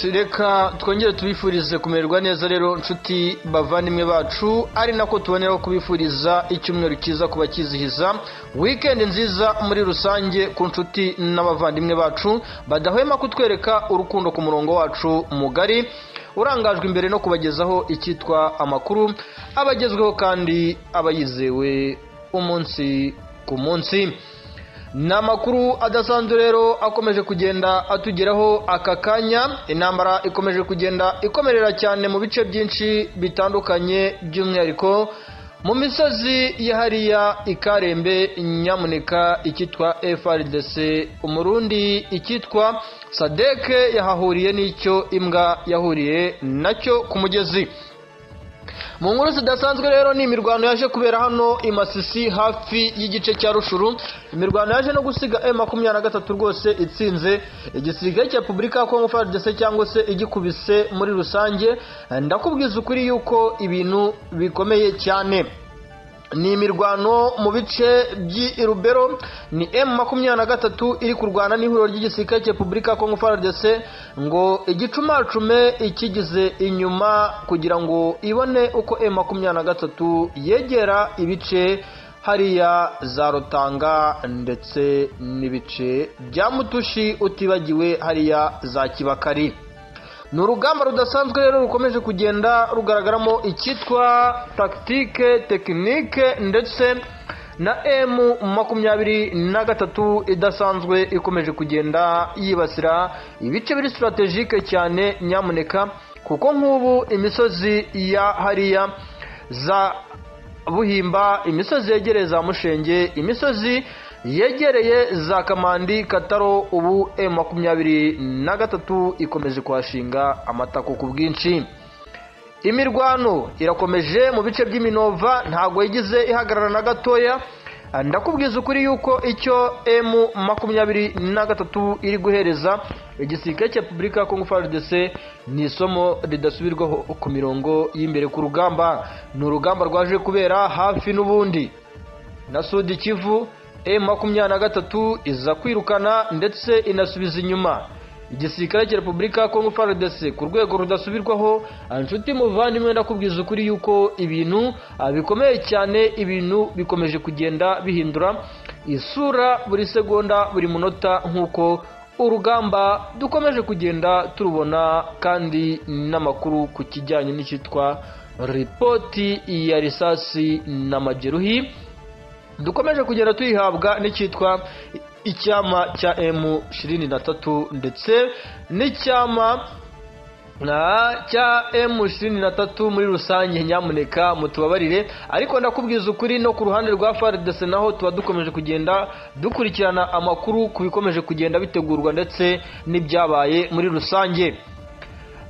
Yes, reka twongere tubifurize kumererwa neza rero, nshuti bavandimwe bacu, ari nako tuboneraho kubifuriza icyumweru cyiza kuba kizihiza, weekend nziza muri rusange ku nshuti n'abavandimwe bacu badahwema kutwereka urukundo ku murongo wacu mugari urangajwe imbere no kubagezaho icyitwa amakuru abagezweho kandi abayizewe umunsi ku munsi. Ni amakuru adasanzwe rero akomeje kugenda atugeraho aka kanya. Intambara ikomeje kugenda ikomerera cyane mu bice byinshi bitandukanye, by'umwihariko mu misozi ya hariya Ikarembe. Nyamuneka, icyitwa FARDC Umurundi, icyitwa SADC yahahuriye n'icyo imbwa yahuriye nacyo ku mugezi. Mu nkuru zidasanzwe rero, ni imirwano yaje kubera hano i Masisi hafi y'igice cya Rushuru, imirwano yaje no gusiga M23 rwose itsinze igisirikare cya Repubulika ya Kongo FARDC, cyangwa se igikubise muri rusange. Ndakubwiza ukuri yuko ibintu bikomeye cyane. Ni imirwano mu bice by'i Rubero, ni M23 iri kurwana n'ihuriro ry'igisirikare cya Repubulika ya Kongo FARDC ngo igicumacume ikigize inyuma kugira ngo ibone uko M23 yegera ibice hariya za Rutanga ndetse n'ibice bya Mutushi, utibagiwe hariya za Kibakari. Ni urugamba rudasanzwe rero rukomeje kugenda rugaragaramo icyitwa tactique, technique, ndetse na M23 idasanzwe ikomeje kugenda yibasira ibice biri stratégique cyane, nyamuneka, kuko nk'ubu imisozi ya hariya za Buhimba, imisozi yegereye za Mushenge, imisozi yegereye za Kamandi Kataro, ubu M23 ikomeje kuhashinga amatako ku bwinshi. Imirwano irakomeje mu bice by'Iminova, ntago yagize ihagarara na gatoya. Ndakubwiza ukuri yuko icyo M23 iri guhereza igisirikare cya Repubulika ya Kongo FARDC ni isomo ridasubirwaho ku mirongo y'imbere ku rugamba. Ni urugamba rwaje kubera hafi n'ubundi na Sud Kivu. M23 iza kwirukana ndetse inasubiza inyuma igisirikare cya Repubulika ya Kongo FARDC ku rwego rudasubirwaho. Inshuti muvandimwe, ndakubwiza ukuri yuko ibintu bikomeye cyane, ibintu bikomeje kugenda bihindura isura buri segonda, buri munota, nk'uko urugamba dukomeje kugenda turubona, kandi n'amakuru ku kijyanye n'icyitwa ripoti ya risasi n'amajeruhi dukomeje kugenda tuyihabwa n'icyitwa icyama cya M23 ndetse n'icyama cya M23 muri rusange. Nyamuneka mutubabarire, ariko ndakubwiza ukuri no ku ruhande rwa FARDC naho tuba dukomeje kugenda dukurikirana amakuru ku bikomeje kugenda bitegurwa ndetse n'ibyabaye muri rusange.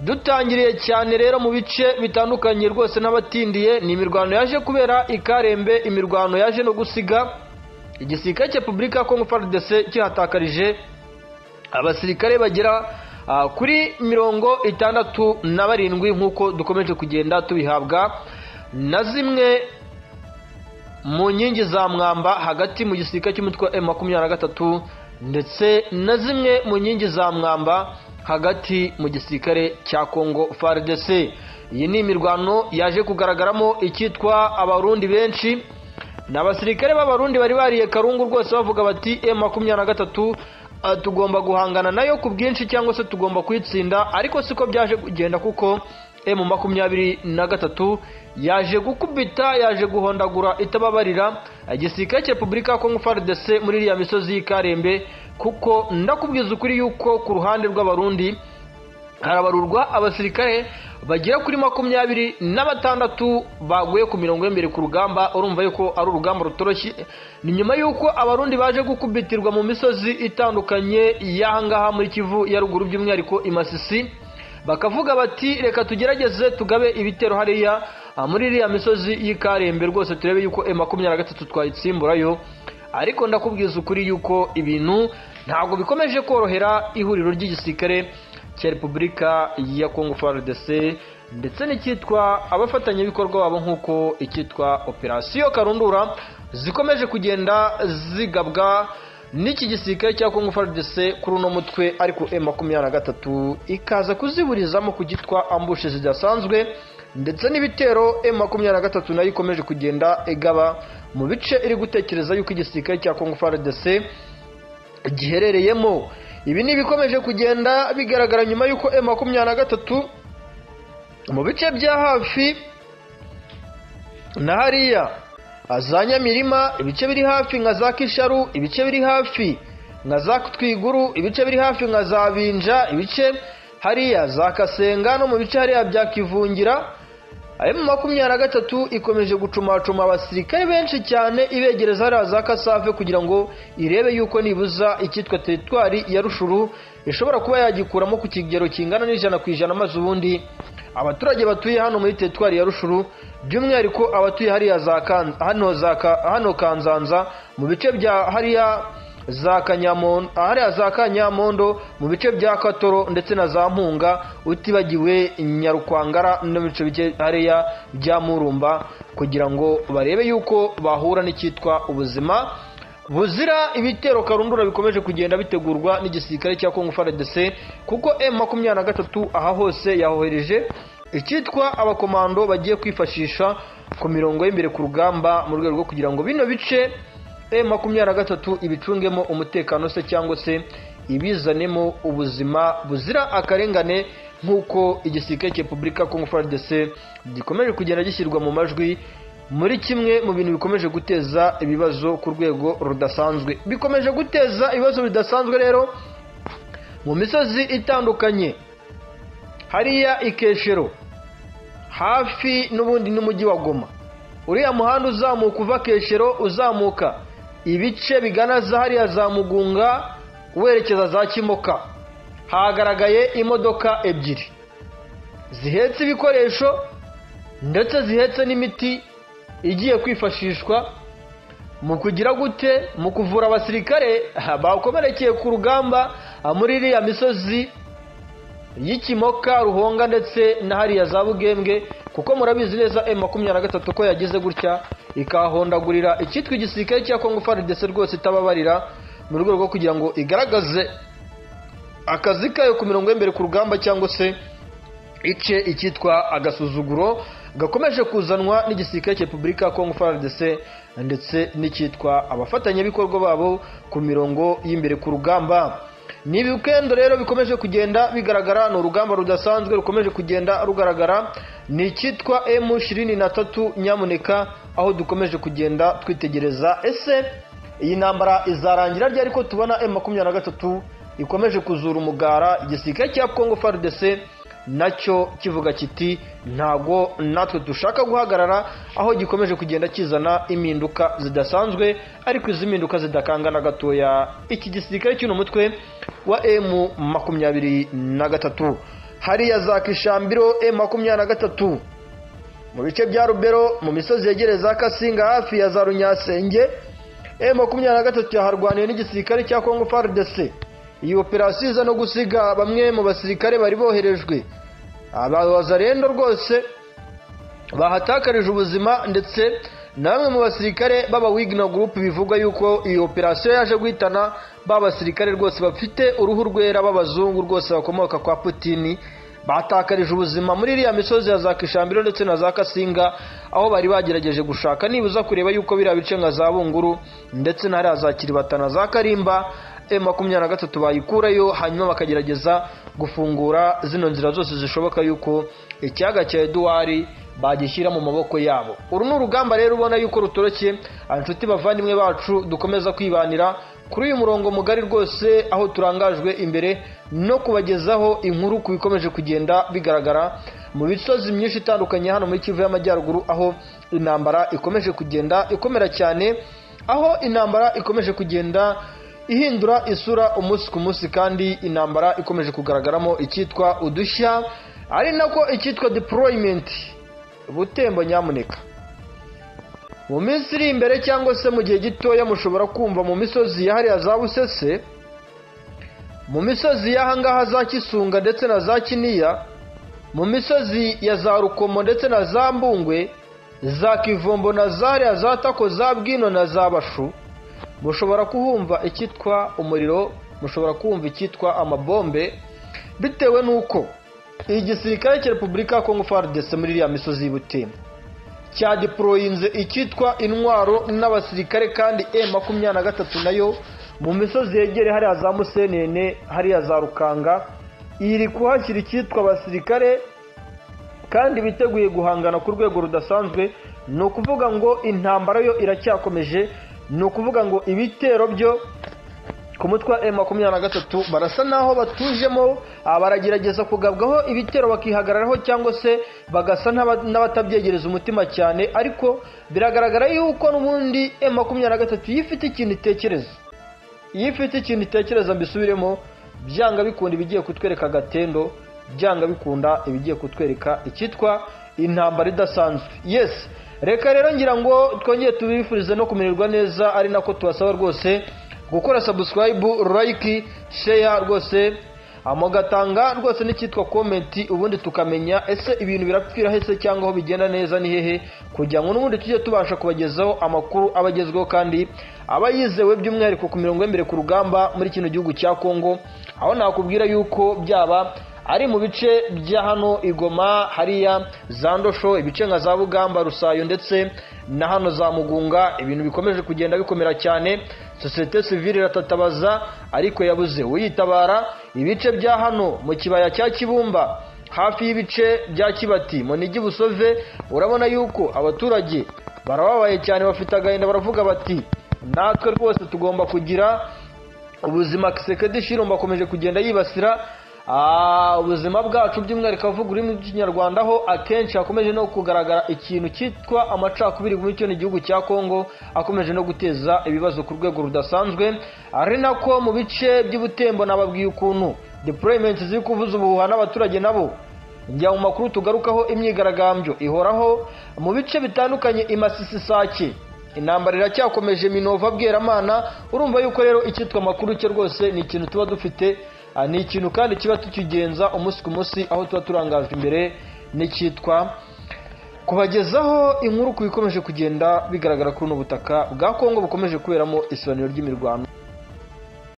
Dutangiriye cyane rero mu bice bitandukanye rwose n'abatindiye, ni imirwano yaje kubera Ikarembe, imirwano yaje no gusiga igisirikare cya Repubulika ya Kongo FARDC kihatakarije abasirikare bagera kuri 67, nk'uko dukomeje kugenda tubihabwa na zimwe mu nkingi za mwamba hagati mu gisirikare cy'umutwe wa M23 ndetse na zimwe mu nkingi za mwamba hagati mu gisirikare cya Kongo FARDC. Iyi ni imirwano yaje kugaragaramo icyitwa Abarundi benshi, ni abasirikare b'Abarundi bari bariye karungu rwose bavuga bati M23 tugomba guhangana nayo ku bwinshi cyangwa se tugomba kuyitsinda, ariko siko byaje kugenda kuko M23 yaje gukubita, yaje guhondagura itababarira igisirikare cya Repubulika ya Kongo FARDC muri iriya misozi y'Ikarembe, kuko ndakubwiza ukuri yuko ku ruhande rw'Abarundi harabarurwa abasirikare bagera kuri 26 baguye ku mirongo y'imbere ku rugamba. Urumva yuko ari urugamba rutoroshye. Ni nyuma yuko Abarundi baje gukubitirwa mu misozi itandukanye y'ahangaha muri Kivu ya ruguru, by'umwihariko i Masisi, bakavuga bati reka tugerageze tugabe ibitero hariya muri iriya misozi y'Ikarembe rwose turebe yuko M23 twayitsimburayo. Ariko ndakubwiza ukuri yuko ibintu ntabwo bikomeje korohera ihuriro ry'igisirikare cya Repubulika ya Kongo FARDC ndetse n'icyitwa abafatanyabikorwa babo, nk'uko icyitwa Operasiyo Karundura zikomeje kugenda zigabwa n'iki gisirikare cya Congo FARDC kuri uno mutwe, ariko M23 ikaza kuziburizamo kugitwa ambushe zidasanzwe ndetse n'ibitero. M23 nayo ikomeje kugenda igaba mu bice iri gutekereza yuko igisirikare cya Congo FARDC giherereyemo. Ibi ni bikomeje kugenda bigaragara nyuma yuko M23 mu bice bya hafi na hariya za Nyamirima, ibice biri hafi nka za Kisharu, ibice biri hafi nka za Twiguru, ibice biri hafi nka za Binja, ibice hariya za Kasenga no mu bice hariya bya Kivungira, M23 ikomeje gucumacuma abasirikare benshi cyane ibegereza hariya za Kasave kugira ngo irebe yuko nibuza icyitwa teritwari ya Rushuru ishobora kuba yagikuramo ku kigero kingana n'100%, maze ubundi abaturage batuye hano muri teritwari ya Rushuru, by'umwihariko abatuye hariya za hano Kanzanza, mu bice bya hariya za Kanyamondo, hariya za Kanyamondo, mu bice bya Katoro ndetse na za Mpunga, utibagiwe Nyarukwangara no mu bice bike hariya bya Murumba, kugira ngo barebe yuko bahura n'icyitwa ubuzima buzira ibitero karundura bikomeje kugenda bitegurwa n'igisirikare cya Congo FARDC, kuko M23 aha hose yahohereje icyitwa abakomando bagiye kwifashisha ku mirongo y'imbere ku rugamba mu rwego rwo kugira ngo bino bice M23 ibicungemo umutekano se cyangwa se ibizanemo ubuzima buzira akarengane, nk'uko igisirikare cya Republika Congo FARDC gikomeje kugenda gishyirwa mu majwi muri kimwe mu bintu bikomeje guteza ibibazo ku rwego rudasanzwe. Bikomeje guteza ibibazo bidasanzwe rero mu misozi itandukanye hariya Ikeshero hafi n'ubundi n'umujyi wa Goma, uriya muhanda uzamuka uva Keshero uzamuka ibice bigana za hariya za Mugunga werekeza za Kimoka, hagaragaye imodoka ebyiri zihetse ibikoresho ndetse zihetse n'imiti igiye kwifashishwa mu kugira gute, mu kuvura abasirikare bakomerekeye ku rugamba muri iriya misozi y'Ikimoka, Ruhonga ndetse na hariya za Bugembwe, kuko murabizi neza M23 ko yagize gutya ikahondagurira icyitwa igisirikare cya Congo FARDC rwose itababarira, mu rwego rwo kugira ngo igaragaze akazi kayo ku mirongo y'imbere ku rugamba cyangwa se ice icyitwa agasuzuguro gakomeje kuzanwa n'igisirikare cya Republika Congo FARDC ndetse n'icyitwa abafatanyabikorwa babo ku mirongo y'imbere ku rugamba. Ni ibikendo rero bikomeje kugenda bigaragara, ni urugamba rudasanzwe rukomeje kugenda rugaragara, ni icyitwa M23 nyamuneka, aho dukomeje kugenda twitegereza ese iyi ntambara izarangira ryari, ariko tubona M23 ikomeje kuzura umugara, igisirikare cya Congo FARDC nacyo kivuga kiti ntago natwe dushaka guhagarara, aho gikomeje kugenda kizana impinduka zidasanzwe, ariko izi mpinduka zidakangana gatoya iki gisirikare cy'uno mutwe wa M23. Hariya za Kishambiro M23 mu bice bya Rubero, mu misozi yegereye za Kasinga hafi ya za Runyasenge, M23 yaharwaniye n'igisirikare cya Congo FARDC. Iyi operasiyo iza no gusiga bamwe mu basirikare bari boherejwe abazarendo rwose bahatakarije ubuzima, ndetse na bamwe mu basirikare baba Wagner Group bivugwa yuko iyi operasiyo yaje guhitana b'abasirikare rwose bafite uruhu rwera b'abazungu rwose bakomoka kwa Putin, batakarije ubuzima muri iriya misozi ya za Kishambiro ndetse na za Kasinga, aho bari bagerageje gushaka nibuza kureba yuko biriya bice nka za Bunguru ndetse na hariya za Kiribata na za Karimba M23 bayikurayo, hanyuma bakagerageza gufungura zino nzira zose zishoboka yuko ikiyaga cya Edouard bagishyira mu maboko yabo. Uru ni urugamba rero ubona yuko rutoroshye, inshuti bavandimwe bacu dukomeza kwibanira kuri uyu murongo mugari rwose, aho turangajwe imbere no kubagezaho inkuru ku bikomeje kugenda bigaragara mu misozi myinshi itandukanye hano muri Kivu y'Amajyaruguru, aho intambara ikomeje kugenda ikomera cyane, aho intambara ikomeje kugenda ihindura isura umunsi ku munsi, kandi intambara ikomeje kugaragaramo icyitwa udushya, ari nako icyitwa deployment. Butembo nyamuneka, mu minsi iri imbere cyangwa se mu gihe gitoya mushobora kumva mu misozi ya hariya za Busese, mu misozi y'ahangaha za Kisunga ndetse na za Kiniya, mu misozi ya za Rukomo ndetse na za Mbungwe, za Kivombo na za hariya za Tako, za Bwino na za Bashu, Mushobora kuhumva icyitwa umuriro, mushobora kumva icyitwa amabombe, bitewe n'uko igisirikare cya Repubulika ya Kongo FARDC muri iriya misozi y'Ibutembo cyadeployinze icyitwa intwaro n'abasirikare, kandi M23 nayo mu misozi yegereye hariya za Musenene, hariya za Rukanga, iri kuhashyira icyitwa abasirikare kandi biteguye guhangana ku rwego rudasanzwe. Ni ukuvuga ngo intambara yo iracyakomeje, ni ukuvuga ngo ibitero byo ku mutwe wa M23 barasa naho batujemo, baragerageza kugabwaho ibitero bakihagararaho cyangwa se bagasa n'abatabyegereza umutima cyane, ariko biragaragara yuko n'ubundi M23 yifite ikintu itekereza, yifite ikintu itekereza. Mbisubiremo, byanga bikunda ibigiye kutwereka agatendo, byanga bikunda ibigiye kutwereka icyitwa intambara idasanzwe. Yes, reka rero ngira ngo twongeye tubifurize no kumererwa neza, ari nako tubasaba rwose gukora subscribe, like, share rwose, mugatanga rwose n'icyitwa comment, ubundi tukamenya ese ibintu birapfira hese cyangwa aho bigenda neza ni hehe, kugira ngo n'ubundi tujye tubasha kubagezaho amakuru abagezweho kandi aba yizewe, by'umwihariko ku mirongo y'imbere ku rugamba muri kino gihugu cya Kongo, aho nakubwira yuko byaba ari mu bice bya hano Igoma, hariya za Ndosho, ibice nka za Bugamba, Rusayo ndetse na hano za Mugunga, ibintu bikomeje kugenda bikomera cyane. Société civile iratatabaza ariko yabuze uyitabara. Ibice bya hano mu kibaya cya Kibumba, hafi y'ibice bya Kibati, Munigi, Busove, urabona yuko abaturage barababaye cyane, bafite agahinda, baravuga bati natwe rwose tugomba kugira ubuzima. Kisekedi Shiromba akomeje kugenda yibasira ubuzima bwacu, by'umwihariko avuga ururimi rw'Ikinyarwanda, aho akenshi hakomeje no kugaragara ikintu cyitwa amacakubiri muri kino gihugu cya Kongo, akomeje no guteza ibibazo ku rwego rudasanzwe. Ari nako mu bice by'Ibutembo nababwiye ukuntu deployment ziri kuvuza ubuhuha n'abaturage nabo njya mu makuru tugarukaho, imyigaragambyo ihoraho mu bice bitandukanye. Imasisi, Sake, intambara iracyakomeje, Minova, Bweramana. Urumva yuko rero icyitwa amakuru cyo rwose ni ikintu tuba dufite, ni ikintu kandi kiba tukigenza umunsi ku munsi, aho tuba turangajwe imbere n'icyitwa kubagezaho inkuru ku bikomeje kugenda bigaragara kuri ubu butaka bwa Kongo bukomeje kuberamo isibaniro ry'imirwano.